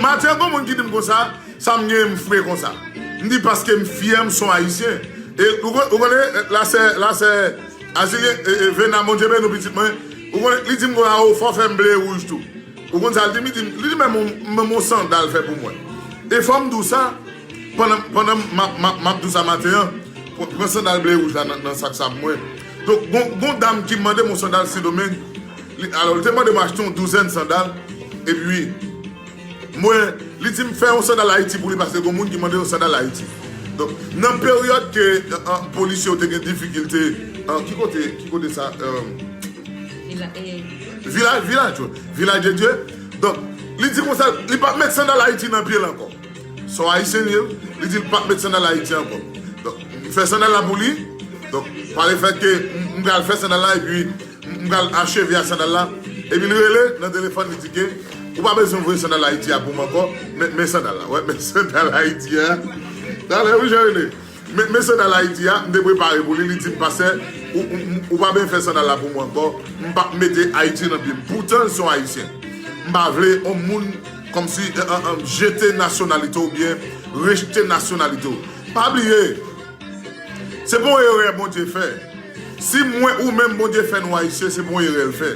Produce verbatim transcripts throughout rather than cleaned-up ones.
Maten an, gon moun ki di m konsa, sa m gen m fre konsa. M di paske m fyè, m se yon Ayisyen. E ou kon- ou konnen, la sè, la sè Azilyen, e, e, Vena, Bondye beni w, pitit mwen. Ou konnen, li di m konsa, o, fò fè m ble e wouj tou. Ou konn sa l di m? Li di m, li di, men mon, men mon sandal fè pou mwen. E fò m di w sa, pandan, pandan m ap, m ap, m ap di w sa maten an, pran, pran sandal ble e wouj la nan, nan sak sa pou mwen. Donk, gon, gon dam ki mande m yon sandal Sendomeng, li, alò, li te mande m achte yon douzèn sandal, epi, mwen, li di m fè yon sandal Ayiti pou li, paske gon moun ki mande yon sandal Ayiti. Donk, nan peryòd ke, an, an, polisye yo te gen difikilte, an, ki kote, ki kote sa, an, Vila, e, Vilaj, Vilaj, Vilaj de Dye. Donk, li di konsa, li p ap met sandal Ayiti nan pye l ankò. Se yon Ayisyen li ye, li di li p ap met sandal Ayiti ankò. Donk, m fè sandal la pou li. Donk, pa le fèt ke m, m pral fè sandal la, epi m, m pral acheve a sandal la. Epi li rele nan telefòn, li di ke ou pa bezwen voye sandal Ayiti a pou m ankò, men, men sandal la. Wè, men sandal Ayiti a. Talè, wi, Jean René. Men, men sandal Ayiti a, m te prepare pou li, li di m, pastè, ou, ou, ou pa bezwen fè sandal la pou mwen ankò, m p ap mete Ayiti nan pye m. Poutan, l se yon Ayisyen. M pa vle yon moun kòmsi, eh, eh, eh, jete nasyonalite w oubyen rejte nasyonalite w. Pa bliye, se pa yon erè Bondye fè. Si mwen ou menm Bondye fè nou Ayisyen, se pa yon erè l fè.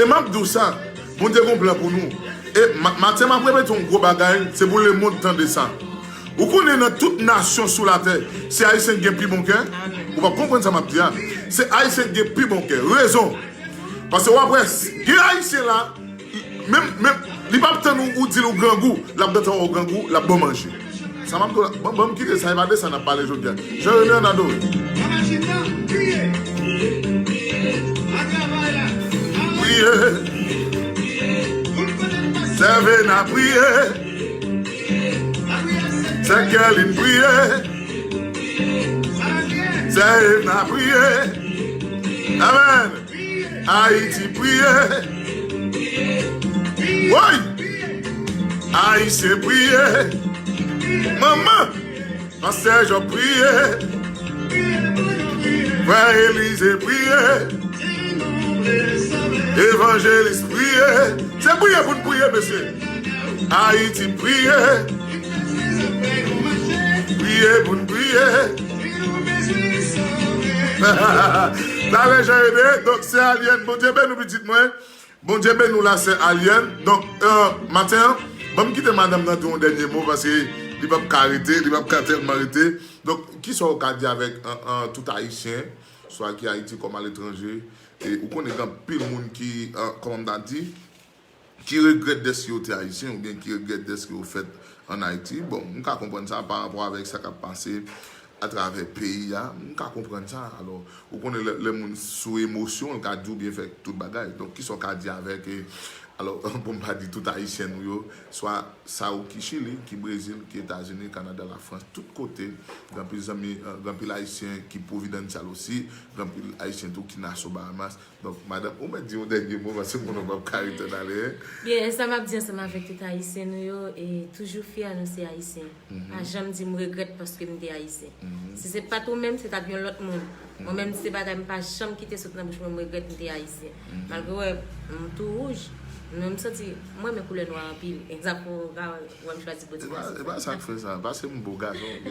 E m ap di w sa, Bondye gen yon plan pou nou. E ma- maten, m ap repete yon gwo bagay, se pou lemonn tande sa. Ou konnen nan tout nasyon sou latè, se Ayisyen ki gen pi bon kè? Ou p ap konprann sa m ap di a. Se Ayisyen ki gen pi bon kè. Rezon. Paske w ap wè, gen Ayisyen la, menm, menm, li p ap tann ou, ou di l ou grangou, l ap gentan wè w grangou, l ap ba w manje. Sa m ap di w la, ban, ban m kite sa, e pa de sa n ap pale jodi a. Jean René, ann adore. Priye. Sè Vena priye. Sè Kèlin priye. Sè Evna priye. Amèn. Ayiti priye. Woy! Ayisyen priye. Manman! Pastè Jòb priye. Frè Elize priye. Evanjelis priye. Se priye pou n priye, mesye. Ayiti priye. Priye pou n priye. Talè, Jean René, donk, sè Alyèn, Bondye beni w, pitit mwen. Bondye beni w la, sè Alyèn. Donk, eh, maten an, ban m kite madanm nan di yon dènye mo, paske li p ap ka rete, li p ap ka tèlman rete. Donk, kisa w ka di avèk, eh, eh, tout Ayisyen, swa ki Ayiti kòm aletranje? E ou konnen gen anpil moun ki, eh, kòman m ta di, ki regrèt dèske yo te Ayisyen oubyen ki regrèt dèske yo fèt ann Ayiti. Bon, m ka konprann sa pa rapò avèk sa k ap pase atravè peyi a. M ka konprann sa. Alò, ou konnen lè, lè moun sou emosyon, l ka di w byen fè tout bagay. Donk, kisa w ka di avèk, e, alò, pou m pa di tout Ayisyen nou yo, swa sa yo ki Chili, ki Brezil, ki Etazini, Kanada, Lafrans, tout kote, gen anpil zanmi, eh, gen anpil Ayisyen ki Pwovidansyal osi, gen anpil Ayisyen tou ki Nassau, Bahamas. Donk, madanm, ou mèt di yon dènye mo, paske moun nan p ap ka ret ann ale, en. Byen, sa m ap di ansanm avèk tout Ayisyen nou yo, e toujou fyè nou se Ayisyen. Pa janm di m regrèt paske m te Ayisyen. Si se pa t ou menm, se t ap yon lòt moun. Mwen menm, se bagay m pa janm kite sot nan bouch mwen, m regrèt m te Ayisyen. Malgre, wè, m tou wouj, men m santi, mwen renmen koulè nwa anpil. Egzanp, ou ka wè m chwazi bò ti gason. E pa, e pa sa k fè sa, paske m bo gason.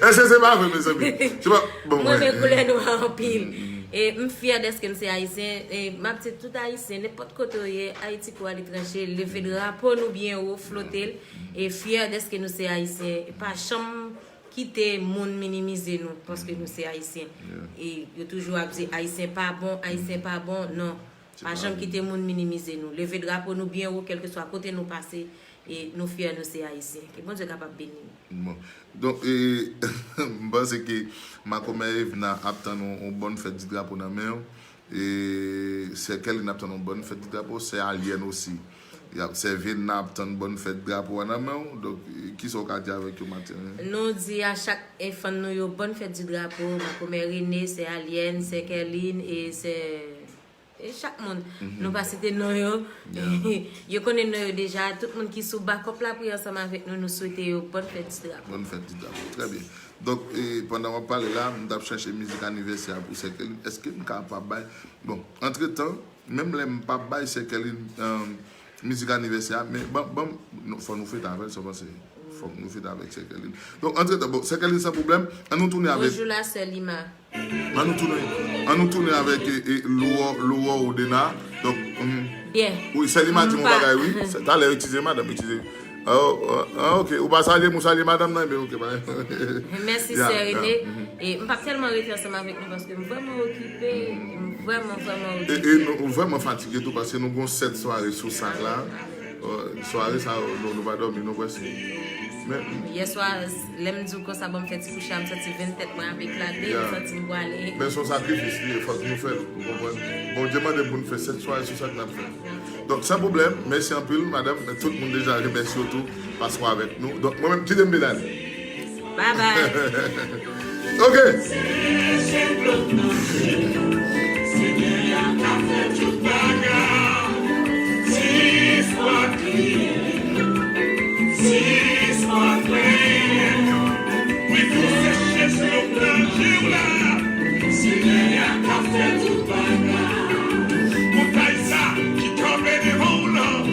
Èske se pa vre, mezanmi? Se pa, bon, mwen renmen koulè nwa anpil. E m fyè dèske m se Ayisyen. E m ap di tout Ayisyen, nenpòt kote w ye, Ayiti kou aletranje, leve drapo nou byen wo, flote l. E fyè dèske nou se Ayisyen. E pa janm kite moun minimize nou paske nou se Ayisyen. E yo toujou ap di, Ayisyen pa bon, Ayisyen pa bon. Non. Pa janm kite moun minimize nou. Leve drapo nou byen wo, kèlkeswa kote nou pase, e nou fyè nou se Ayisyen. Ke Bondye kapab beni nou. Bon. Donk, e, m panse ke makomè Evna ap tann yon, yon bòn fèt di drapo nan men w. E sè Kèlin ap tann yon bòn fèt di drapo, sè Alyèn osi. Y ap, sè Vena ap tann bòn fèt drapo a nan men w. Donk, e, kisa w ka di avèk yo maten an? Nou di a chak, e, fan nou yo bòn fèt di drapo, makomè Rene, sè Alyèn, sè Kèlin, e sè E chak moun, nou pa site non yo, yo konnen non yo deja. Tout moun ki sou bakòp la, priye ansanm avèk nou, nou swete yo bòn fèt di drapo. Bòn fèt di drapo, trè byen. Donk, e, pandan w ap pale la, m t ap chèche mizik anivèsè a pou sè Kèlin. Èske m kapab bay? Bon, antretan, menm lè m p ap bay sè Kèlin, um, mizik anivèsè a, men ban, ban, non, fò nou fete avè l, sa w panse? Fòk nou fete avèk Sè Kèlin. Donk, antretan, bon, Sè Kèlin san pwoblèm, an nou tounen avèk. Bonjou la, Sè Lima. An nou tounen, an nou tounen avèk e, e, Lou, Lou Odena. Donk, mhm. Byen. Wi, Sè Lima di m yon bagay, wi. Talè, eskize, madanm, eskize. Ah, ah, ah, ok. Ou pa salye m, ou salye madanm nan, men ok, pa. Mèsi, Sè Rene. E m p ap tèlman rete ansanm avèk nou paske m vrèman okipe, m vrèman, vrèman okipe. E, e nou vrèman fatige tou paske nou gon sèt sware sou sak la. Sware sa, nou, nou pa dòmi, nou prèske. Men, yè swa, lè m di w konsa, bon, m fè ti kouche a, m santi venn tèt mwen ap eklate, m santi m pwale. Men se yon sakrifis li ye, fòk nou fè l, ou konprann? Bondye mande pou n fè sèt sware sou sak n ap fè. Donk, san pwoblèm, mèsi anpil, madanm, men tout moun deja remèsye w tou, paske w avèk nou. Donk, mwen menm, kite m vin ale. Bye bye. Ok. Montay sa ki kanpe devan w lan,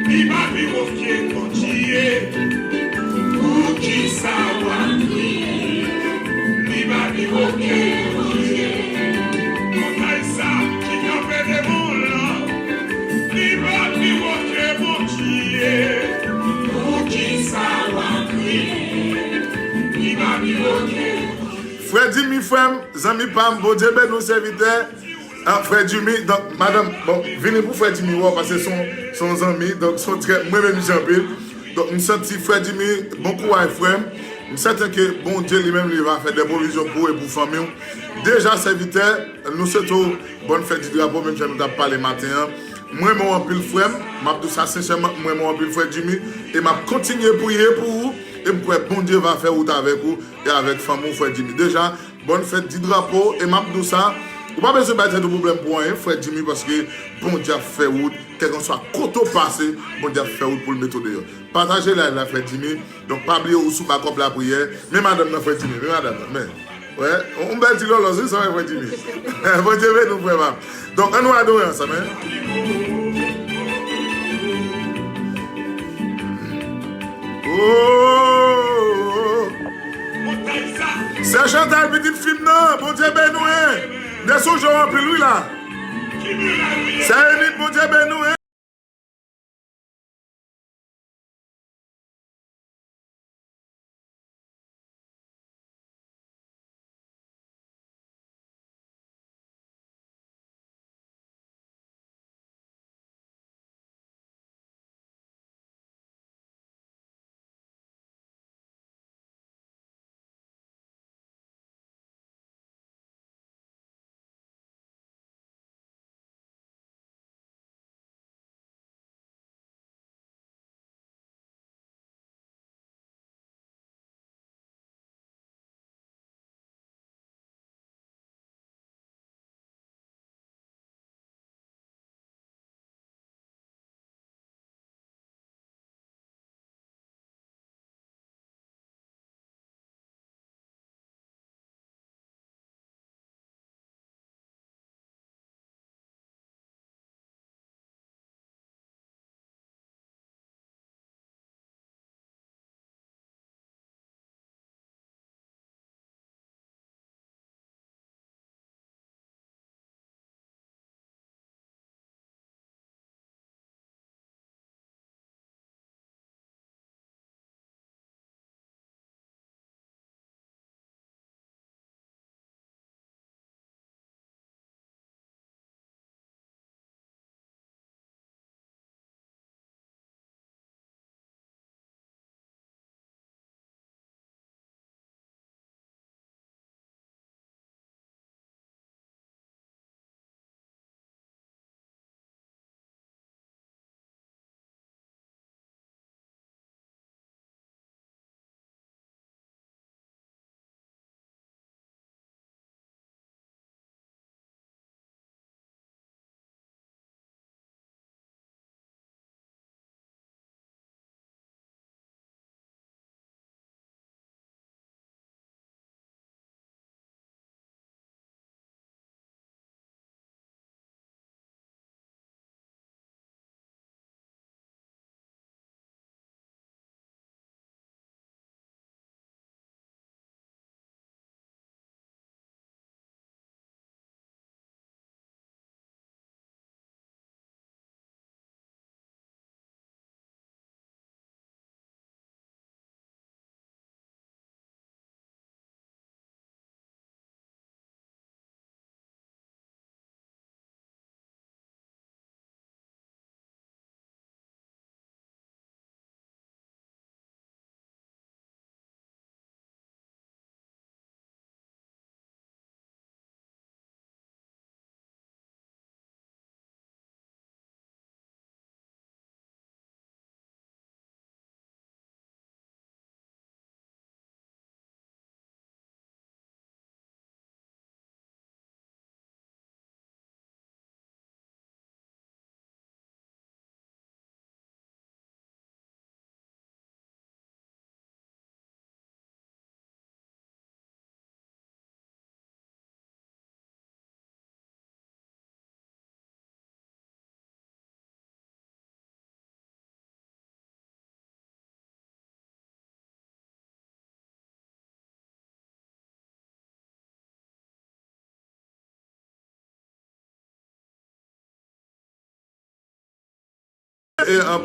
li pa pi wo ke Bondye. Poukisa w ap kriye? Li pa pi wo ke Bondye. Montay sa ki kanpe devan w lan, li pa pi wo ke Bondye. Poukisa w ap kriye? Li pa pi wo ke Bondye. Frè Jimmy, frè m, zanmi pa m, Bondye beni w, sèvitè. Ah, frè Jimmy, donk, madanm, bon, vini pou frè Jimmy wè w, paske se yon, se yon zanmi, donk, se yon trè, mwen menm jan anpil. Donk, m santi, frè Jimmy, bon kouraj, frè m. M sèten ke Bondye li menm, li va fè de pwovizyon pou ou e pou fanmi w. Deja, sèvitè, nou swete w bòn fèt di drapo, menm jan nou t ap pale maten an. Mwen renmen w anpil, frè m. M ap di w sa sensèman, mwen renmen w anpil, frè Jimmy. E m ap kontinye priye pou ou. E m kwè Bondye va fè wout avèk ou e avèk fanmi w, frè Jimmy. Deja, bòn fèt di drapo, e m ap di w sa, ou pa bezwen bay tèt ou pwoblèm pou anyen, frè Jimmy, paske Bondye ap fè wout, kèlkanswa kote w pase, Bondye ap fè wout pou l mete w deyò. Pataje live la, frè Jimmy. Donk, pa bliye ou sou bakòp lapriyè. Men madanm nan, frè Jimmy, men madanm nan, men. Wè, yon bèl ti lòlòz, wi, sa, frè Jimmy. Bondye beni w, frè m. Donk, ann nou adore ansanm, en. Oh! Sè Chantal, pitit fi m nan, Bondye beni w, en. M te sonje w anpil, wi, la. Sè Enid, Bondye beni w, en.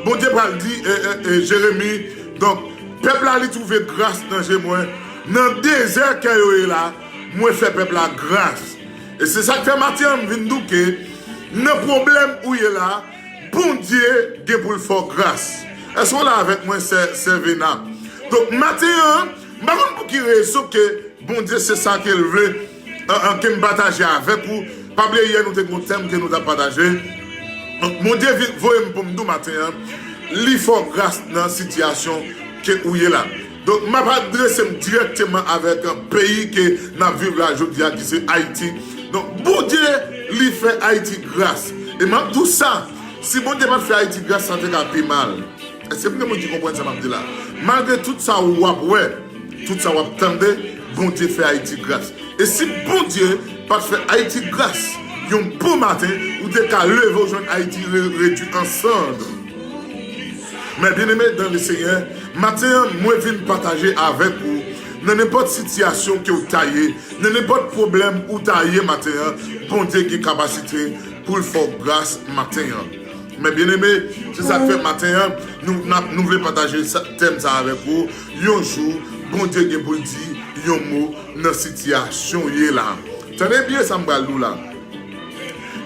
Bondye pral di Jeremi, donk, pèp la li twouve gras nan je mwen. Nan dezè kè yo ye la, mwen fè pèp la gras. E se sa k fè maten an m vin di w ke nan pwoblèm ou ye la, Bondye gen pou l fè w gras. Èske w la avèk mwen, sè Vena? Donk, maten an, m pa konn pou ki rezon ke Bondye se sa ke l vle ke m pataje avèk ou. Pa bliye yè nou te gen yon tèm ke nou t ap pataje. Donk, Bondye voye m pou m di w maten an, li fè w gras nan sitiyasyon ke ou ye la. Donk, m ap adrese m dirèkteman avèk peyi ke n ap viv la jodi a, ki se Ayiti. Donk, Bondye, li fè Ayiti gras. E m ap di w sa, si Bondye pa t fè Ayiti gras, sa te ka pi mal. Èske m gen moun ki konprann sa m ap di la? Malgre tout sa w ap wè, tout sa w ap tande, Bondye fè Ayiti gras. E si Bondye pa t fè Ayiti gras, yon bon maten, ou te ka leve w jwenn Ayiti redui an sann. Men byeneme dan le Senyè, maten an, mwen vin pataje avèk ou, nan nenpòt sitiyasyon ke w ta ye, nan nenpòt pwoblèm ou ta ye maten an, Bondye gen kapasite pou l fè w gras maten an. Men byeneme, se sa k fè maten an, nou vle pataje tèm sa avèk ou. Yon jou, Bondye gen pou l di yon mo nan sitiyasyon w ye la. Tande byen sa m pral di w la.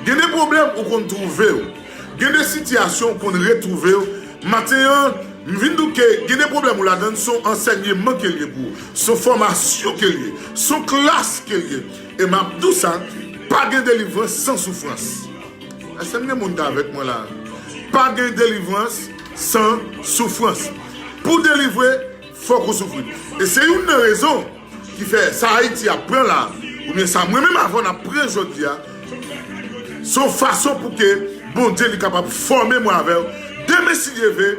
Gen de pwoblèm ou konn twouve w. Gen de sitiyasyon ou konn retwouve w. Maten an, m vin di w ke gen de pwoblèm ou ladan l, se yon ansèyman ke l ye pou ou. Se yon fòmasyon ke l ye. Se yon klas ke l ye. E m ap di w sa, pa gen delivrans san soufrans. Èske m gen moun ki avèk mwen la? Pa gen delivrans san soufrans. Pou w delivre, fòk ou soufri. E se youn nan rezon ki fè sa Ayiti ap pran la, oubyen sa mwen menm avè w n ap pran jodi a, se yon fason pou ke Bondye li kapab fòme mwen avè w. Demen, si Dye vle,